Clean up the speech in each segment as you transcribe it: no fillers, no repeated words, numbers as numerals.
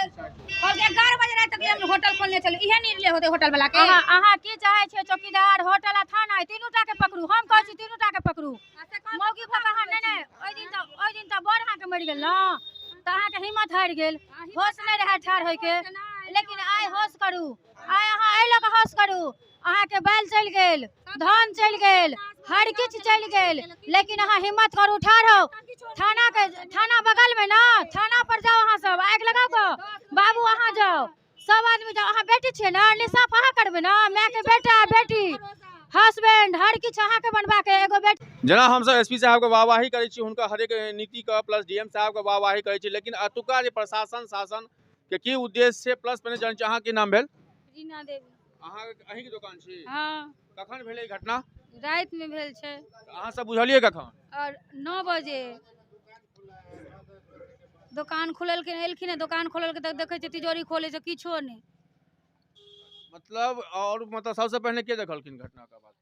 कहलकै 11 बजे राति तक हम होटल खोलने छलियै। इहे निर्णय होतै होटल वाला के। अहाँ की चाहै छियै? चौकीदार, होटल आ थाना तीनू टा के पकड़ू। हम कहै छी तीनू टा के पकड़ू। मौगी भऽ कऽ अहाँ नहि नहि, ओहि दिन तऽ बड़ अहाँके मरि गेल ने, तऽ अहाँके हिम्मत हारि गेल, होश नहि रहए ठाढ़ होइके। लेकिन आइ होश करू, आइ अहाँ एहि लऽ कऽ होश करू। अहाँके बैल चलि गेल, धान चलि गेल, हर किछु चलि गेल, लेकिन अहाँ हिम्मत करू, ठाढ़ होउ। थाना के, थाना बगलमे ने, थाना पर जाउ अहाँ सब, आगि लगाउ कऽ बाबू, अहाँ जाउ, सब आदमी जाउ। अहाँ बेटी छियै ने, निसाफ अहाँ करबै ने, मायके बेटा बेटी हसबैंड हर किछु अहाँके बनबाके एगो बेटी। जेना हमसब एसपी साहबके वाहवाही करै छी हुनका हरेक नीतिके, प्लस डीएम साहबके वाहवाही करै छी, लेकिन एतुका जे प्रशासन शासन के की उद्देश्य छै, प्लस पहिने जानै छी अहाँ की नाम भेल? रीना देवी। अहाँ अहीँके दोकान छी? हाँ। कखन भेलै ई घटना? राति में भेल छै। अहाँ सब बुझलियै कखन? और 9 बजे दोकान खोललखिन, एलखिन, दोकान खोललखिन तऽ देखै छियै तिजोरी खोलै छै, किछो नहि। मतलब और मतलब सबसे पहिने के देखलखिन घटना के बाद?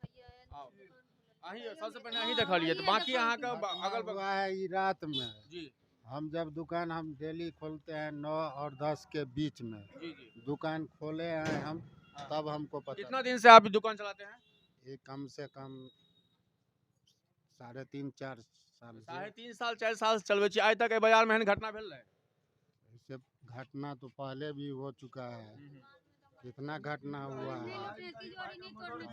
अहीं सबसे पहिने अहीं देखलियै, तऽ बाकी अहाँके अगल बगल हुआ है ई रात में। जी। हम जब दुकान हम डेली खोलते हैं 9 और 10 के बीच में। जी जी। दुकान खोले हैं हम, तब हमको पता। कितना दिन से आप दुकान चलाते हैं? ये कम से कम 3.5-4 साल से। 3.5 साल 4 साल चलबै छी। आइ तक एहि बाजार में एहन घटना भेल रहै? ऐसे घटना तो पहले भी हो चुका है, कितना घटना हुआ है।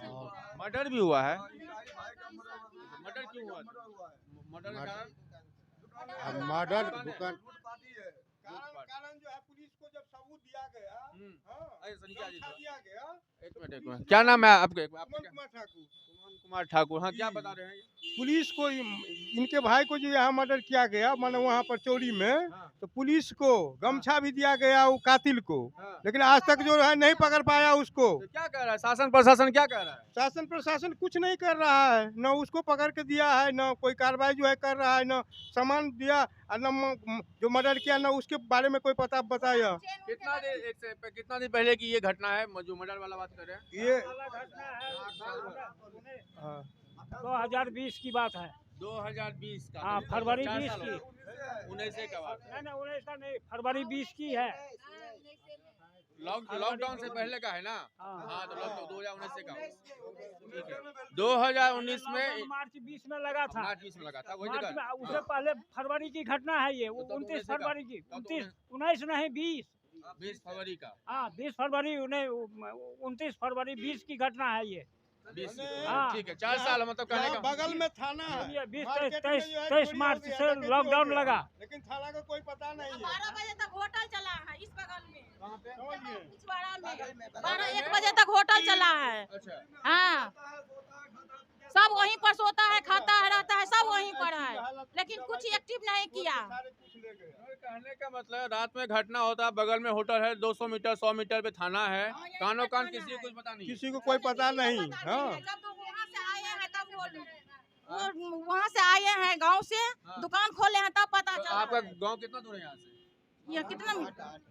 और मर्डर भी हुआ है। मर्डर क्यों हुआ? मर्डर के कारण? अब मर्डर दुकान कारण जो है पुलिस को जब सबूत दिया गया, हाँ, दिया गया। एक मिनट एक मिनट, क्या नाम है आपके? सुमन कुमार ठाकुर। सुमन कुमार ठाकुर, हाँ, क्या बता रहे हैं? पुलिस को इनके भाई को जो यहाँ मर्डर किया गया, माने वहाँ पर चोरी में, हाँ। तो पुलिस को गमछा भी दिया गया वो कातिल को, हाँ। लेकिन आज तक जो है नहीं पकड़ पाया उसको। तो क्या कह रहा है शासन प्रशासन, क्या कह रहा है? शासन प्रशासन कुछ नहीं कर रहा है, न उसको पकड़ के दिया है, न कोई कार्रवाई जो है कर रहा है, न सामान दिया और न जो मर्डर किया न उसके बारे में कोई पता बताया। कितना दिन, एक से कितना दिन पहले की ये घटना है जो मर्डर वाला बात कर रहे हैं? ये 2020 की बात है। 2020 का। हाँ, फरवरी 20 की। 19 का बात। नहीं नहीं, 19 का नहीं, फरवरी 20 की है। लॉकडाउन से पहले का है ना? हाँ, तो लॉकडाउन 2019 का। ठीक है, 2019 में मार्च 20 में लगा था। मार्च 20 में लगा था, वही मार्च जगह। में, उससे पहले फरवरी की घटना है ये, 29 फरवरी की। 19 नहीं 20। 20 फरवरी का। हाँ, 20 फरवरी, 29 फरवरी 20 की घटना है ये। 20, ठीक है, 4 साल मतलब कहने का। बगल में थाना है, 23 मार्च से लॉकडाउन लगा, लेकिन थाना का कोई पता नहीं है। 12 बजे तक होटल चला है इस बगल में, पिछवाड़ा में 12-1 बजे तक होटल चला है। हाँ, सब वहीं पर सोता है, खाता है, रहता है, सब वहीं पर है, लेकिन कुछ एक्टिव नहीं किया। कहने का मतलब रात में घटना होता है, बगल में होटल है, 200 मीटर 100 मीटर पे थाना है, कानो कान किसी को कुछ पता नहीं, किसी को कोई पता नहीं। हाँ, जब तो वहाँ से आए हैं तब वो वहाँ से आए हैं गांव से, दुकान खोले हैं तब पता चला। आपका गाँव कितना दूर है यहाँ से? यह कितना?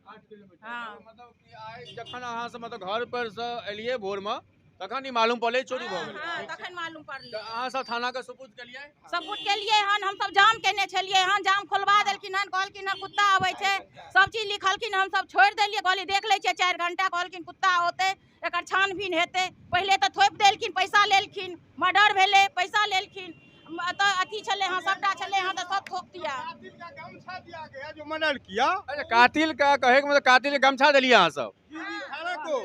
8 किलोमीटर। हाँ, मतलब कि आए जखन अहाँ से मतलब घर पर से एलिए भोर में, तखन ही मालूम पड़ले चोरी भऽ गेलै। हाँ, तखन मालूम पड़लै। तऽ अहाँ सब थाना के सबूत केलियै? सबूत केलियै हन, हम सब जाम केने छलियै हन, जाम खोलवा देलखिन हन, कहलखिन हन कुत्ता आबै छै, सब चीज लिखलखिन, हम सब छोड़ि देलियै, कहलियै देख लै छियै 4 घंटा, कहलखिन कुत्ता औतै, एकर छानबीन हेतै। पहिले तऽ थोपि देलखिन, पैसा लेलखिन, मर्डर भेलै, पैसा लेलखिन, तऽ अथी छलै हँ, सबटा छलै हँ, तऽ सब थोप दिया। कातिल का गमछा दिया गया जो मर्डर किया। अच्छा, कातिल का कहे के मतलब कातिल के गमछा देलियै अहाँ सब? जी जी, थाना को।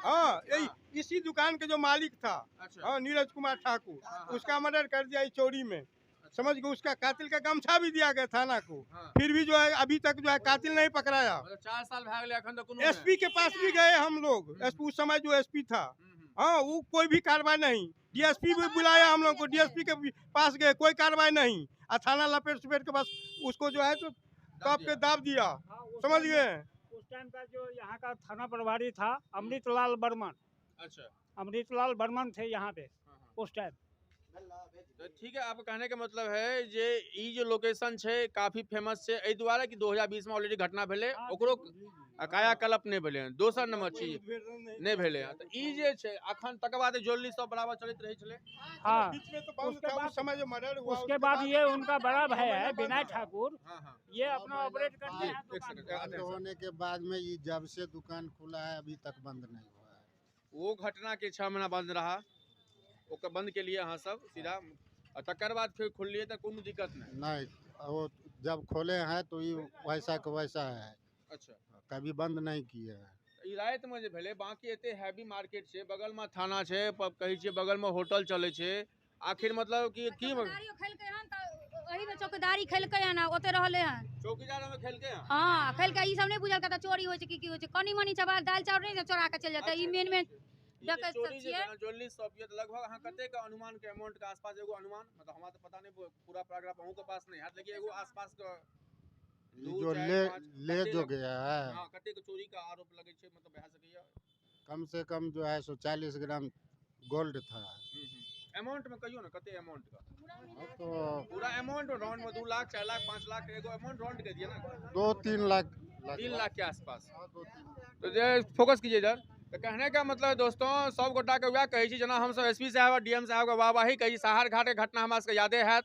हाँ, यही इसी दुकान के जो मालिक था, हाँ, नीरज कुमार ठाकुर, उसका मर्डर कर दिया इस चोरी में। समझ गए, उसका कातिल का गमछा भी दिया गया थाना को, फिर भी जो है अभी तक जो है कातिल नहीं पकड़ाया। 4 साल भाग गए अखन तक। एसपी के पास भी गए हम लोग, एसपी उस समय जो एसपी था, हाँ, वो कोई भी कार्रवाई नहीं। डीएसपी भी बुलाया हम लोग को, डीएसपी के पास गए, कोई कार्रवाई नहीं। और थाना लपेट सपेट के पास उसको जो है तो दाब के दाब दिया। समझ गए। उस टाइम का जो यहाँ का थाना प्रभारी था अमृतलाल बर्मन। अच्छा, अमृतलाल बर्मन थे यहाँ पे उस टाइम। तो ठीक है, आपके कहने के मतलब है जे ई जे लोकेशन छै काफी फेमस छै एहि दुआरे कि 2020 में ऑलरेडी घटना भेलै, ओकरो कायाकल्प नहि भेलै। दोसर नंबर चीज नहीं भेलै। तऽ ई जे छै अखन तकर बाद ज्वेलरी सब बराबर चलैत रहै छलै। हाँ, बीच में तो बंद उसके था बाद उस समय जो मर्डर हुआ उसके बाद ये उनका बड़ा भाई है विनय ठाकुर, हाँ हाँ, ये अपना ऑपरेट करते जी, हैं एक दुकान। सेकंड, बंद होने के बाद में ये जब से दुकान खुला है अभी तक बंद नहीं हुआ है। वो घटना के 6 महीना बंद रहा, ओकर बंद के लिए अहाँ सब सीधा, आ तकर बाद फिर खोललिए तऽ कोनो दिक्कत नहीं। नहीं, वो जब खोले हैं तो ये वैसा के वैसा है। अच्छा, कभी बंद नहीं किए हैं। ई राति में जे भेलै, बाकी एते हैवी मार्केट छै, बगल में थाना छै, कहै छियै बगल में होटल चलै छै, आखिर मतलब कि की चौकीदारियो खेलकै हन तऽ एही में चौकीदारी खेलकै हन आ ओते रहलै हन। चौकीदार में खेलकै हन? हाँ, खेलकै। ई सब नहि बुझलकै तऽ चोरी होइ छै की की होइ छै। कनी मनी चबा दालि चाउर नहि चोरा के चलि जेतै। ई मेन मेन डकैत सब चोरी जे छियै। ज्वेलरी शॉप ये लगभग अहाँ कते के अनुमान के अमाउंट के आसपास एगो अनुमान, मतलब हमरा तऽ पता नहीं पूरा पैराग्राफ अहूँ के पास नहीं है, लेकिन एगो आसपास के ये जो ले ले जो गया है, हाँ, कते के चोरी का आरोप लगे छै, मतलब भए सकैया कम से कम जो है सो 40 ग्राम गोल्ड था। अमाउंट में कहियो ना कते अमाउंट का? तो पूरा अमाउंट राउंड में 2 लाख 4 लाख 5 लाख एगो अमाउंट राउंड कर दिया ना, 2-3 लाख, 3 लाख के आसपास। 2-3। तो जे फोकस कीजिए इधर। तो कहने का मतलब दोस्तों सब गोटा के वएह कहै छी जेना हमसब एसपी साहब और डीएम साहब के वाहवाही कहै छी। सहार घाट के घटना हमरा सबके यादे हैत,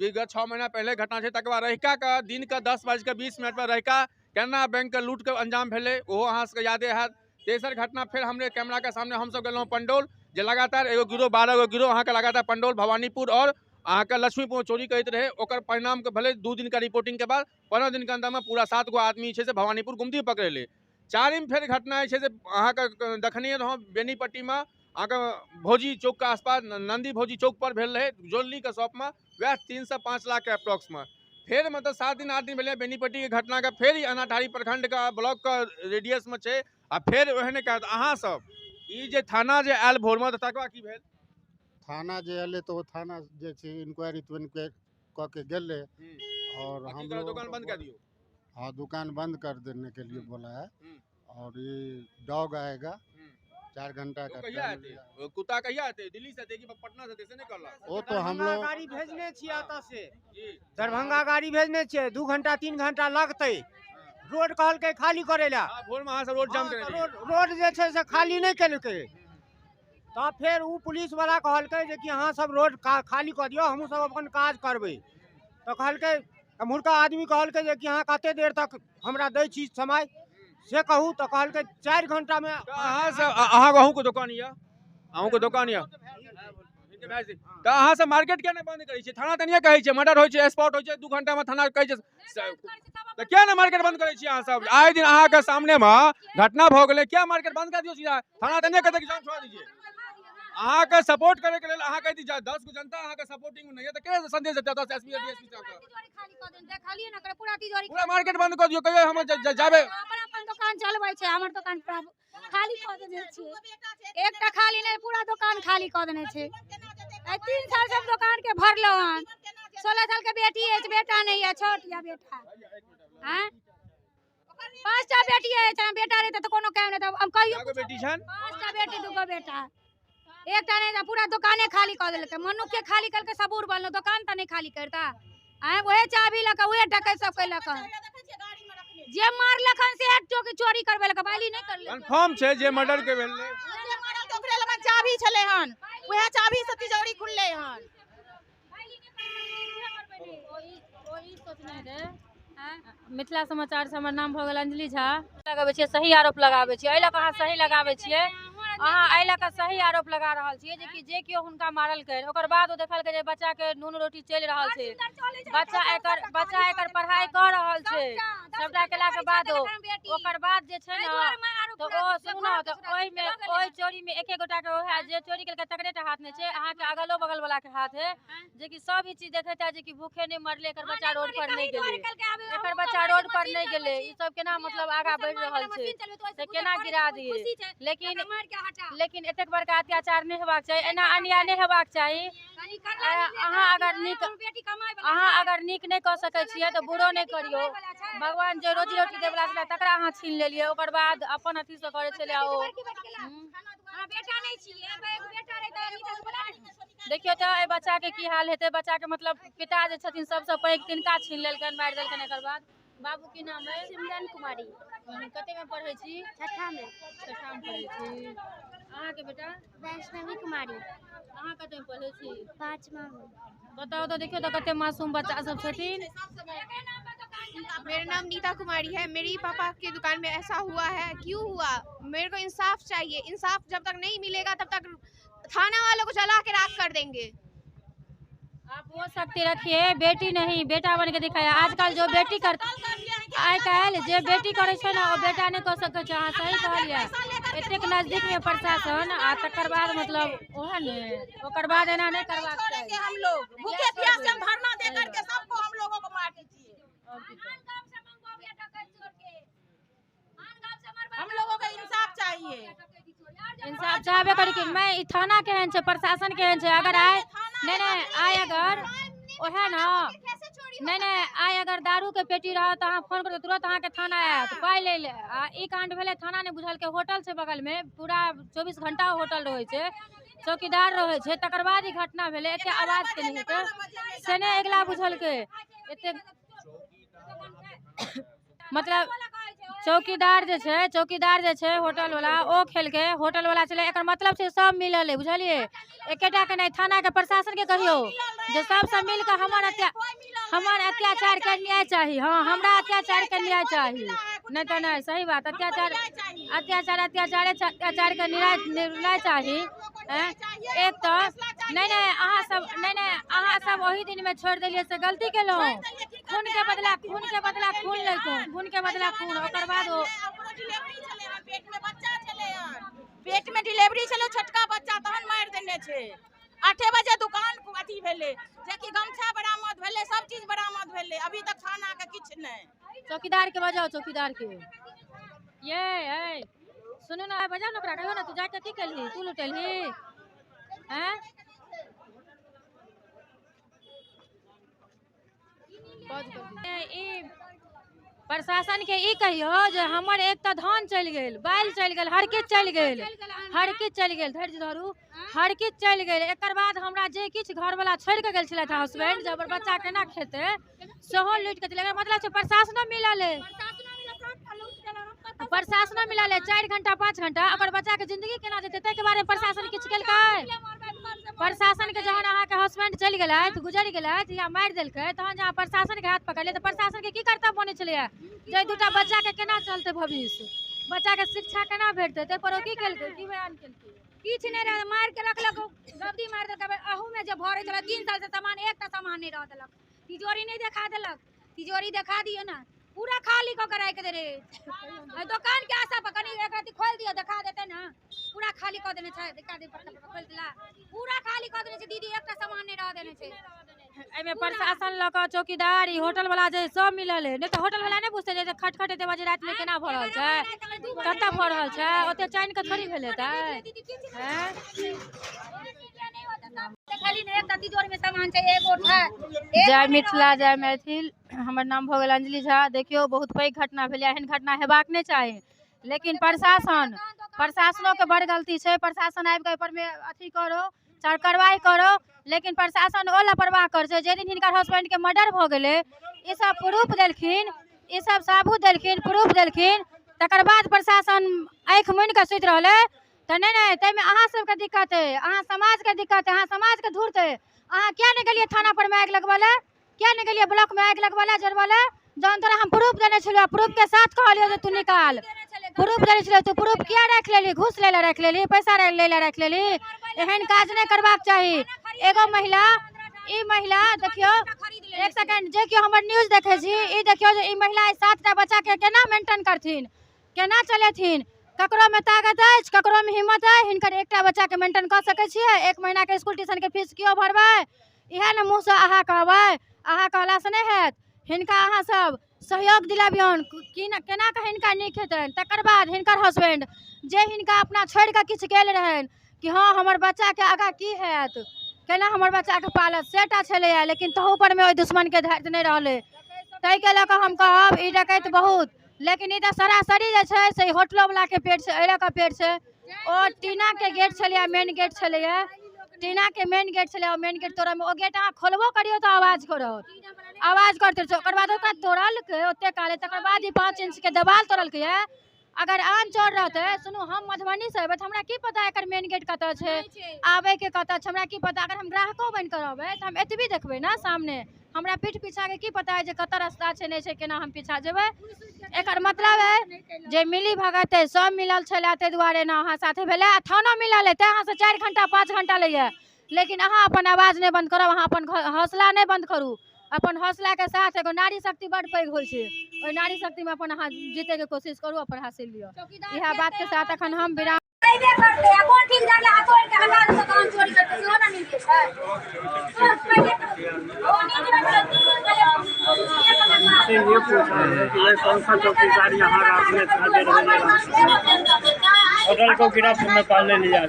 विगत 6 महीना पहले घटना छै। तकर बाद रहिका के दिन के 10:20 पर रहिका केनरा बैंक के लूट के अंजाम भेलै, ओहो अहाँ सबके यादे हैत। तेसर घटना फेर हमरे कैमरा के सामने हमसब गेलहुँ पंडौल, जे लगातार एगो गिरोह 12 गो गिरोह अहाँके लगातार पंडौल, भवानीपुर और अहाँके लक्ष्मीपुर चोरी करैत रहै। ओकर परिणाम के भेलै 2 दिन का रिपोर्टिंग के बाद 15 दिन के अंदर में पूरा 7 गो आदमी छै से भवानीपुर गुमती पकड़ेलै। चारिम फेर घटना जे छै से अहाँके देखने रहौँ बेनीपट्टीमे अहाँके भौजी चौकके आसपास नंदी भौजी चौक पर भेल रहै ज्वेलरीके शॉपमे, वएह 3 से 5 लाख के अप्रोक्समे। फेर मतलब 7 दिन 8 दिन भेलै बेनीपट्टीके घटनाके, फेर ई अनाठारी प्रखंडके ब्लॉकके रेडियसमे छै आ फेर ओहने कहत। अहाँ सब ई जे थाना जे आयल भोरमे तऽ तकर बाद की भेल? थाना जे एलै तऽ ओ थाना जे छै इंक्वायरी तुइन्क्वायरी कऽ के गेलै और हम लोग दुकान बंद कर दियो। हाँ, दुकान बंद कर देने के लिए बोला है। और ये डॉग आएगा 4 घंटा का टाइम। कुत्ता कहिया आते? दिल्ली से आते कि पटना से आते? से नहीं कहलक। वो तो हम लोग गाड़ी भेजने छियै एतऽ से दरभंगा गाड़ी भेजने छियै, 2 घंटा 3 घंटा लगतै। रोड कहलकै खाली करै लए, भोर में अहाँ सब रोड जाम करै। रोड जे छै से खाली नहि केलकै, तऽ फेर ओ पुलिस वाला कहलकै जे कि अहाँ सब रोड खाली कऽ दियौ, हमहूँ सब अपन काज करबै। तऽ कहलकै एम्हुरका आदमी कहलकै जे कि अहाँ कते देर तक हमरा दै छी समय से कहू, तऽ कहलकै 4 घंटा में। अहाँ सब अहाँ अहूँके दोकान यऽ, अहूँके दोकान यऽ, तऽ अहाँ सब मार्केट किया नहि बंद करै छियै? थाना तऽ नहि कहै छै मर्डर होइ छै, स्पॉट होइ छै, 2 घंटा में थाना कहै छै, तऽ किया नहि मार्केट बंद करै छियै अहाँ सब? आइ दिन अहाँके सामने में घटना भऽ गेलै, किया मार्केट बंद कऽ दियौ सीधा? थाना तऽ नहि कहतै कि जाम छोड़ा दीजिए। अहाँके सपोर्ट करे के लेल अहाँ कहै छी 10 गो जनता अहाँके सपोर्टिंग में नहीं है, तऽ के संदेश देतै 10 एसपी डीएसपी साहब के? पूरा तिजोरी पूरा मार्केट बंद कऽ दियौ, कहियो हम जाबे अपन अपन दुकान चलबै छै, हमर दुकान पूरा खाली कऽ देने छै, एकटा खाली नहि पूरा दुकान खाली कऽ देने छै। 3 साल से दुकान के भरलहुँ हन, 16 साल के बेटी अछि, बेटा नहि यऽ, छोट यऽ बेटा। आँय 5टा बेटी अछि, बेटा रहितै तऽ कोनो काम नहि। हम कहियो बेटी छनि? 5टा बेटी 2 गो बेटा, एकटा नहीं, पूरा दुकाने खाली कऽ देलकै। मनुख के खाली करके सबूर बनलो, दुकान तऽ नहीं खाली करता। आँय वहे चाभी लऽ कऽ वहे डकैत सब कैलक हन, जे मारलक हन से चोरी करबेलक, बाली नहि करलक। कंफर्म छै जे मर्डर के भेल रहै, जे मारल के ओकरे लग चाभी छलै हन, वएह चाभी से तिजोरी खुललै हन। ओही सोचने रहे। मिथिला समाचार से हमर नाम भऽ गेल अंजलि झा। लगाबै छियै सही आरोप लगाबै छियै, एहि लऽ कऽ अहाँ सही लगाबै छियै, अहाँ एहि लऽ कऽ सही आरोप लगा रहल छियै जे कि जे केओ हुनका मारलकै, ओकर बाद ओ देखलकै जे बच्चाके नून रोटी चलि रहल छै, बच्चा एकर पढ़ाइ कऽ रहल छै, सबटा केलाके बाद ओकर बाद जे छै ने तऽ ओ सुनू ने, तऽ ओहिमे ओहि चोरीमे एके गोटाके ओएह जे चोरी केलकै तकरे टा हाथ नहि छै, अहाँके अगलो बगल वालाके हाथ है, जेकि सब ई चीज देखैत है जे कि भूखे नहि मरलै, एकर बच्चा रोड पर नहि गेलै, एकर बच्चा रोड पर नहि गेलै, ई सब केना मतलब आगाँ बढ़ि रहल छै, से केना गिरा दिए। लेकिन लेकिन एतेक बड़का अत्याचार नहि हेबाक चाही, एना अन्याय नहि हेबाक चाही। अहाँ अगर नीक नहि कऽ सकै छियै तऽ बुरो नहि करियौ। भगवान जे रोजी रोटी देवला छलै तकरा अहाँ छीन लेलियै, ओकर बाद अपन अथीसँ करै छलै ओ। बेटा नहि छी, एगो बेटा रहै तऽ नीता के बोला ने। देखियौ तऽ एहि बच्चाके की हाल हेतै। बच्चाके मतलब पिता जे छथिन सबसँ पैघ तिनका छीन लेलकनि, मारि देलकनि। एकर बाद बाबू की नाम है? सिमरन कुमारी। कते में पढ़ै छी? छठा में। छठा में पढ़ै छी। अहाँके बेटा? वैष्णवी कुमारी। अहाँ कते में पढ़ै छी? पाँचवा में। बताउ तऽ देखियौ तऽ कते मासूम बच्चा सब छथिन। मेरा नाम नीता कुमारी है। मेरी पापा की दुकान में ऐसा हुआ है, क्यों हुआ? मेरे को इंसाफ चाहिए। इंसाफ जब तक नहीं मिलेगा तब तक थाना वालों को जला के राख कर देंगे। आप वो शक्ति रखिए, बेटी नहीं बेटा बन के दिखाया। आजकल जो बेटी कर आइ काल्हि जे बेटी करै छै ने ओ बेटा नहि कऽ सकै छै। अहाँ सही कहलियै। एतेक नजदीक में प्रशासन आ तकर बाद मतलब ओहे ने ओकर बाद एना नहि करबाक छोड़ेंगे चाही। हम लोग भूखे प्यासे हम धरना दे करके सबको हम लोगों को मार दीजिए। हम लोगों को इंसाफ चाहिए। इंसाफ चाहबे करी कि मैं ई थाना केहन छै, प्रशासन केहन छै। अगर आइ नहि नहि आइ अगर ओहे ने नहि नहि आइ अगर दारू के पेटी रहत तऽ अहाँ फोन करबै तुरंत अहाँके थाना आयत पाइ लै लए। आ ई कांड भेलै थाना नहि बुझलकै। होटल छै बगल में, पूरा 24 घंटा होटल रहै छै, चौकीदार रहै छै। तकर बाद ई घटना भेलै। एते आवाज के नहि हेतै से नहि अगिला बुझलकै। एते मतलब चौकीदार जे छै होटल वाला ओ खेलकै, होटल वाला छलै। एकर मतलब छै सब मिलल है, बुझलियै? एकेटा के नहि, थाना के प्रशासन के कहियौ जे सबसँ मिल कऽ हमर अत्याचार के न्याय चाही। हाँ, हमरा अत्याचार के न्याय चाही, नहि तऽ नहि। सही बात, अत्याचार अत्याचार अत्याचारे अत्याचार के निर्णय चाही। एक तऽ नहि नहि अहाँ सब नहि नहि अहाँ सब ओहि दिन में छोड़ि देलियै से गलती केलहुँ। खून के बदला खून के बदला खून लैतहुँ, खून के बदला खून। ओकर बाद ओ पेट में डिलीवरी छलै छोटका बच्चा तहन मारि देने छै। 8 बजे दुकान अथी भेलै, जेकि गमछा बरामद भेलै, सब चीज बरामद भेलै। अभी तक थाना के किछु नहि। चौकीदार के बजाओ, चौकीदार के। ये ए सुनू ना, बजाओ ना ओकरा, कहियो ना तू जाके की केलही, तू लुटेलही हैं? ई प्रशासन के ई कहियो जे हमर एक तऽ धान चलि गेल, बैल चलि गेल, हर किछु चलि गेल, हर किछु चलि गेल, धैर्य धरू, हर किछु चलि गेल। एकर बाद हमरा जे किछु घरवला छोड़ि कऽ गेल छलथि हसबैंड, जे हमर बच्चा केना खेतै, सेहो लूटि कऽ चलि गेल। मतलब छै प्रशासनो मिलल है, प्रशासनो मिलल है। 4 घंटा 5 घंटा ओकर बच्चा के जिंदगी केना जेतै ताहिके बारे में प्रशासन किछु केलकै? प्रशासन के जहन अहाँके हसबैंड चलि गेलथि, गुजरि गेलथि या मारि देलकै, तहन जहाँ प्रशासन के हाथ पकड़लै तऽ प्रशासन के की कर्तव्य बनै छलैया जे दूटा बच्चा के केना चलतै भविष्य, बच्चा के शिक्षा केना भेटतै, ताहि पर ओ की केलकै, की बयान केलकै? किछु नहि रहल, मारि के रखलक, गबदी मारि देलक। अहू में जे भरै छलै 3 साल से सामान, एकटा सामान नहि रह देलक। तिजोरी नहि देखा देलक, तिजोरी देखा दियौ ने, पूरा खाली कऽ के राखि दे रहे। दोकान के आशा पर कनी एक रत्ती खोलि दियौ, देखा देतै ने, पूरा खाली कऽ देने छै। देखा दे, खोलि देला, पूरा खाली कऽ देने छै दीदी, एकटा सामान नहि रह देने छै। एहिमे प्रशासन लऽ कऽ चौकीदार ई होटल वाला जे सब मिलल है। नहि तऽ होटल वाला नहि बुझतै जे खटखट एते बजे राति में केना भऽ रहल छै, कतऽ भऽ रहल छै, ओते चैन के थोड़ी भेल हेतै। जय मिथिला, जय मैथिल। हमर नाम भऽ गेल अंजलि झा। देखियौ बहुत पैघ घटना भेलै, एहन घटना हेबाक नहि चाही, लेकिन प्रशासनोके बड़ गलती छै। प्रशासन आबि कऽ एहि पर मे अथी करो, कार्रवाई करो, लेकिन प्रशासन ओ लापरवाह कर छै। जे दिन हिनकर हसबैंड के मर्डर भऽ गेलै, ई सब प्रूफ देलखिन, ई सब साबुत देलखिन, प्रूफ देलखिन, तकर बाद प्रशासन आँखि मुनि कऽ सुति रहलै। तऽ नहि नहि ताहिमे अहाँ सबके दिक्कत अइ, अहाँ समाजके दिक्कत अइ, अहाँ समाजके धूर्त अइ। अहाँ किया नहि गेलियै थाना पर मे आगि लगबऽ लए, किया नहि गेलियै ब्लॉक मे आगि लगबऽ लए, जरबऽ लए? जहन तोरा हम प्रूफ देने छलियौ, प्रूफ के साथ कहलियौ जे तू निकाल, प्रूफ देने छलियौ, तू प्रूफ किया राखि लेली? घूस लै लए राखि लेली, पैसा लै लए राखि लेली? एहन काज नहि करबाक चाही। एगो महिला, ई महिला देखियौ एक सेकेंड, जे केओ हमर न्यूज देखै छी, ई देखियौ जे ई महिला 7टा बच्चा के केना मेंटेन करथिन, केना चलेथिन? ककरो में ताकत अछि, ककरो में हिम्मत अछि? हिनकर एकटा बच्चा के मेंटेन कऽ सकै छियै? 1 महीना के स्कूल ट्यूशन के फीस केओ भरबै? इएह ने मुँहसँ अहाँ कहबै, अहाँ कहलासँ नहि हैत। हिनका अहाँ सब सहयोग दिलबियौन कि केना कऽ हिनका नीक हेतनि। तकर बाद हिनकर हसबैंड जे हिनका अपना छोड़ि कऽ किछु गेल रहनि कि हँ हमर बच्चाके आगाँ की हैत, केना हमर बच्चाके पालत, सेटा छलैया, लेकिन तहू पर मे ओहि दुश्मनके धैर्य नहि रहलै। ताहिके लऽ कऽ हम कहब ई डकैत बहुत, लेकिन ई तऽ सरासरी जे छै से होटलो वाला के पेट छै, एहि लऽ कऽ पेट छै। ओ टीना के गेट छलैया, मेन गेट छलैया, टीना के मेन गेट छलैया, ओ मेन गेट तोड़ऽमे ओ गेट अहाँ खोलबो करियौ तऽ आवाज करत, आवाज करते छै। ओकर बाद ओकरा तोड़लकै ओते काले, तकर बाद ई 5 इंच के देवाल तोड़लकै। अगर आन चोर रहतै, सुनू हम मधुबनी से अयबै तऽ हमरा की पता एकर मेन गेट कतऽ छै, आबै के कतऽ छै, हमरा की पता। अगर हम ग्राहको बनि कऽ रहबै तऽ हम एतबी देखबै ने सामने, हमरा पीठ पीछा के की पता है जे कतऽ रास्ता छै नहि छै, केना हम पीछा जेबै। एकर मतलब है जे मिली भगत है सब मिलल छलै, ताहि दुआरे ने अहाँ साथे भेलै। आ थानो मिलल है, तैं अहाँसँ 4 घंटा 5 घंटा लैए, लेकिन अहाँ अपन आवाज नहि बंद करब, अहाँ अपन हौसला नहि बंद करू। अपन हौसला के साथ एगो नारी शक्ति बड़ पैघ होइ छै, ओहि नारी शक्ति में अपन अहाँ जीते के कोशिश करू, अपन हासिल लिअ। इएह बात के साथ अखन हम विराम ये पूछ रहे हैं कि ये कौन सा चौकीदार यहाँ रात में हाजिर होने होटल को गिरफ्त में पहले लिया।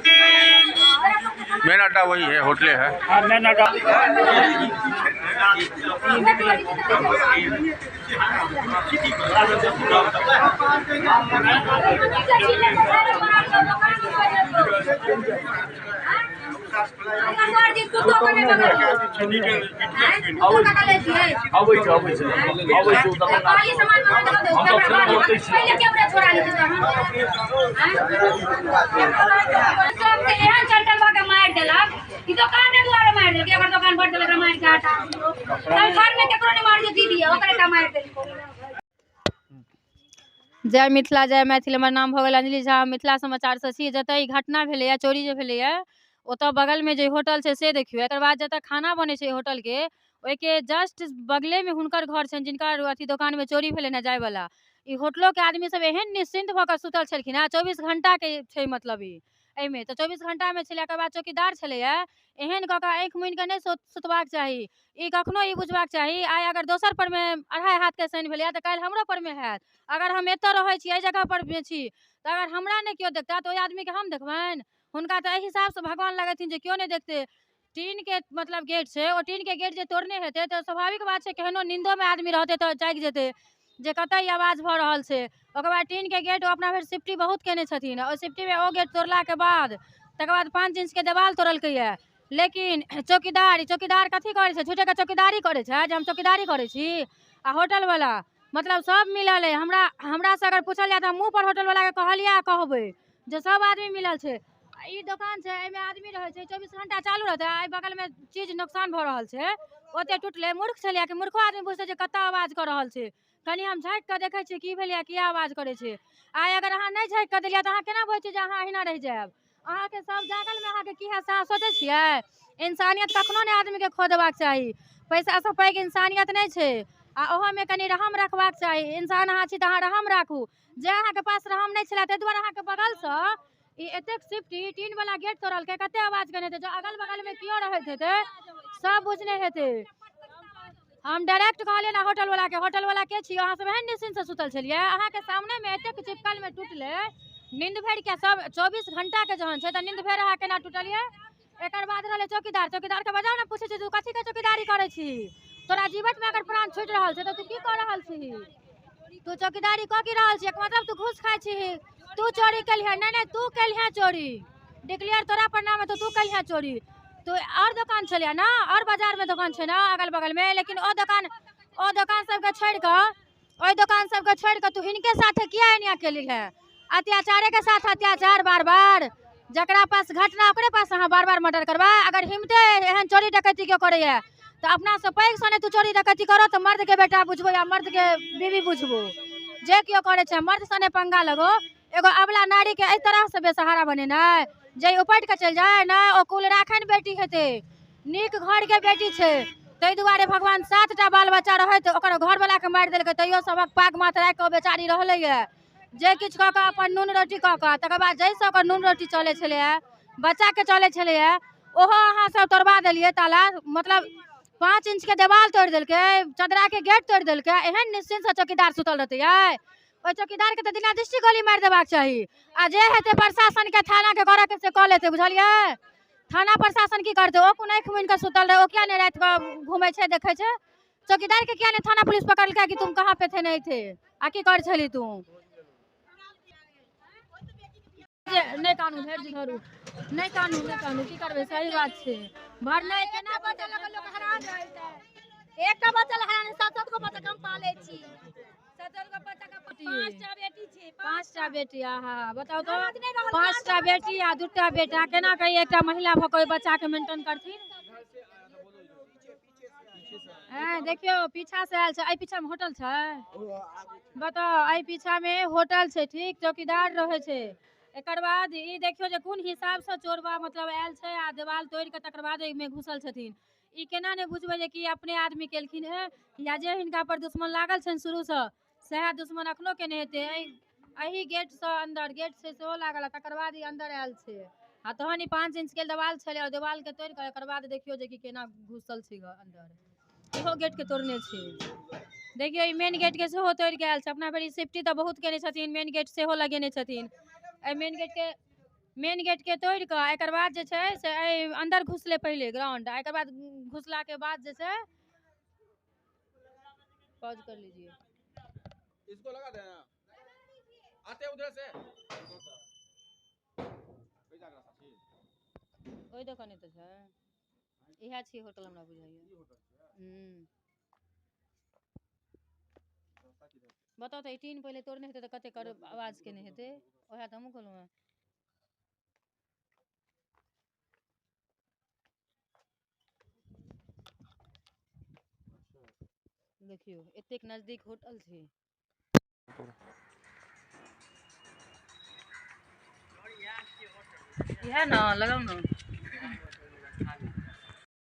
मेन अड्डा वही है, होटले है। हाँ मेन अड्डा। जय मिथिला जय मैथिल। हमर नाम भऽ गेल अंजलि झा, मिथिला समाचारसँ छी। जतऽ ई घटना भेलैए, चोरी जे भेलैए, ओतऽ बगलमे जे होटल छै से देखियौ। एकर बाद जतऽ खाना बनै छै होटलके, ओहिके जस्ट बगलेमे हुनकर घर छनि जिनकर अथी दोकानमे चोरी भेलनि हेँ जायवला। ई होटलोके आदमी सब एहन निश्चिन्त भऽ कऽ सुतल छलखिन हेँ, 24 घंटाके छै मतलब ई एहिमे तऽ 24 घंटामे छलै। एकर बाद चौकीदार छलैए, एहन कऽ कऽ आँखि मुनि कऽ नहि सुतबाक चाही। ई कखनो ई बुझबाक चाही, आइ अगर दोसर परमे 2.5 हाथके शनि भेलैए तऽ काल्हि हमरो परमे हैत। अगर हम एतऽ रहै छी, एहि जगह पर छी, तऽ अगर हमरा नहि केओ देखता तऽ ओहि आदमीके हम देखबनि? हुनका तऽ एहि हिसाबसँ भगवान लगेथिन जे केओ नहि देखतै। टीन के मतलब गेट छै, ओ टीन के गेट जे तोड़ने हेतै तऽ स्वाभाविक बात छै केहनो नींदोमे आदमी रहतै तऽ जागि जेतै जे कतऽ ई आवाज भऽ रहल छै। ओकर बाद टीन के गेट ओ अपना भरि सिफ्टी बहुत केने छथिन, ओहि सिफ्टीमे ओ गेट तोड़लाके बाद तकर बाद 5 इंच के देवाल तोड़लकैए। लेकिन चौकीदार, चौकीदार कथी करै छै? झूठेके चौकीदारी करै छै जे हम चौकीदारी करै छी। आ होटलवला मतलब सब मिलल अइ। हमरा हमरासँ अगर पूछल जाय तऽ हम मुँह पर होटलवलाके कहलियै आ कहबै जे सब आदमी मिलल छै। ई दोकान छै, एहिमे आदमी रहै छै, 24 घंटा चालू रहतै। एहि बगलमे चीज नुकसान भऽ रहल छै, ओते टूटलै। मूर्ख छलैए कि मूर्खो आदमी बुझतै जे कतऽ आवाज कऽ रहल छै। कनि हम झाँकि कऽ देखै छियै की भेलैए, किया आवाज करै छै। आइ अगर अहाँ नहि झाँकि कऽ देलियै तऽ अहाँ केना बुझै छियै जे अहाँ अहिना रहि जायब? अहाँके सब जागलमे अहाँके की हैत से अहाँ सोचै छियै? इंसानियत कखनो नहि आदमीके खो देबाक चाही। पैसासँ पैघ इंसानियत नहि छै। आ ओहोमे कनि रहम रखबाक चाही। इंसान अहाँ छी तऽ अहाँ रहम राखू। जे अहाँके पास रहम नहि छलै ताहि दुआरे अहाँके बगलसँ ई एतेक सिफ्टी टीन वाला गेट तोड़लकै, कते आवाज केने हेतै। जो अगल बगलमे केओ रहैत हेतै सब बुझने हेतै। हम डायरेक्ट कहलियै ने होटल वाला के, होटल वाला के छी अहाँ सब एहन निश्चिन्त से सुतल छलियै? अहाँके सामनेमे एतेक चिपकलमे टूटलै, नींद भरि के सब 24 घंटा के जहन छै तऽ नींद भरि अहाँ केना टूटलियै? एकर बाद रहलै चौकीदार। चौकीदार के बजाउ ने, पूछै छै तू कथी के चौकीदारी करै छी? तोरा जीवटमे अगर प्राण छूटि रहल छै तऽ तू की कऽ रहल छी? तू चौकीदारी कऽ की रहल छी? मतलब तू घूस खाइ छी, तू चोरी केलिहे। नहि नहि, तू केलिहे चोरी, डिक्लेयर तोरा पर नाम है तऽ तू केलिहे चोरी। तू और दोकान छलियै ने, और बाजारमे दोकान छै ने अगल बगलमे, लेकिन ओ दोकान सबके छोड़ि कऽ, ओहि दोकान सबके छोड़ि कऽ तू हिनके साथे किया एना केलिहे? अत्याचारे के साथ अत्याचार बार बार। जकरा पास घटना ओकरे पास अहाँ बार बार मर्डर करबै। अगर हिम्मते एहन चोरी डकैती केओ करैए तऽ अपनासँ पैघ सने तू चोरी डकैती करो तऽ मर्दके बेटा बुझबो या मर्दके बीवी बुझबो। जे केओ करै छै मर्द सने पंगा लगो। एगो अबला नारीके एहि तरहसँ बेसहारा बनेनाइ जे उपटि कऽ चलि जाय, नहि ओ कुल राखनि बेटी हेतै, नीक घरके बेटी छै। ताहि दुआरे भगवान 7टा बाल बच्चा रहै तऽ ओकर घरवलाके मारि देलकै, तैयो सबक पाग माथ राखि कऽ ओ बेचारी रहलैए जे किछु कऽ कऽ अपन नून रोटी कऽ कऽ। तकर बाद जाहिसँ ओकर नून रोटी चलै छलैए, बच्चाके चलै छलैए, ओहो अहाँ सब तोड़बा देलियै ताला। मतलब 5 इंच के देवाल तोड़ि देलकै, चदराके गेट तोड़ि देलकै। एहन निश्चिन्तसँ चौकीदार सुतल रहतै? ओहि चौकीदारके तऽ दिनादृष्टि गोली मारि देबाक चाही। आ जे हेतै प्रशासनके थानाके करऽके से कऽ लेतै, बुझलियै? थाना प्रशासन की करतै? ओ कोन आँखि मुनि कऽ सुतल रहै? ओ किया नहि रातिकऽ घुमै छै देखै छै? चौकीदार के किया नहि थाना पुलिस पकड़लकै कि तुम कहाँ पे थे, नहीं थे, आ की करै छली तू? नहि कानू, धैर्य धरू, नहि कानू, नहि कानू, की करबै, सही बात छै। भरनाइ केना बच्चा लऽ कऽ लोक हैरान रहै छै। एकटा बच्चा लए हैरान, सात सात गो बच्चा के हम पालै छी। 7 गो बच्चा के 5टा बेटी छै। 5टा बेटी, आहा, बताउ तऽ, ननद नहि रहल, 5टा बेटी आ 2टा बेटा, केना कऽ एकटा महिला भऽ कऽ ओहि बच्चाके मेंटेन करथिन? हँ, देखियौ पीछा से आयल छै। एहि पीछा मे होटल छै, बताउ, एहि पीछा मे होटल छै, ठीक, चौकीदार रहै छै। एकर बाद ई देखियौ जे कोन हिसाबसँ चोरबा मतलब आयल छै आ देवाल तोड़ि कऽ तकर बाद एहिमे घुसल छथिन। ई केना नहि बुझबै जे कि अपने आदमी केलखिन हेँ या जे हिनका पर दुश्मन लागल छनि शुरूसँ सएह दुश्मन अखनो केने हेतै। एहि गेटसँ अन्दर गेट छै सेहो लागल आ तकर बाद ई अन्दर आयल छै आ तहन ई 5 इंच के देवाल छलै और देवाल के तोड़ि कऽ एकर बाद देखियौ जे कि केना घुसल छै अन्दर। इहो गेट के तोड़ने छै, देखियौ ई मेन गेट के सेहो तोड़ि कऽ आयल छै। अपना भरि सेफ्टी तऽ बहुत केने छथिन, मेन गेट सेहो लगेने छथिन। एहि मेन गेट के तोड़ि कऽ एकर बाद जे छै से एहि अन्दर घुसलै पहिले ग्राउंड, आ एकर बाद घुसलाके बाद जे छै, पॉज कर लीजिए। इसको लगा देना, आते उधर से। ओहि दोकान तऽ छै, इएह छी होटल हमरा बुझाइए। बताउ तऽ, ई टीन पहिले तोड़ने हेतै तऽ कते कर आवाज केने हेतै, उएह तऽ हमहूँ कहलहुँ हेँ। देखियौ एतेक नजदीक होटल छै। इएह ने लगाउ ने।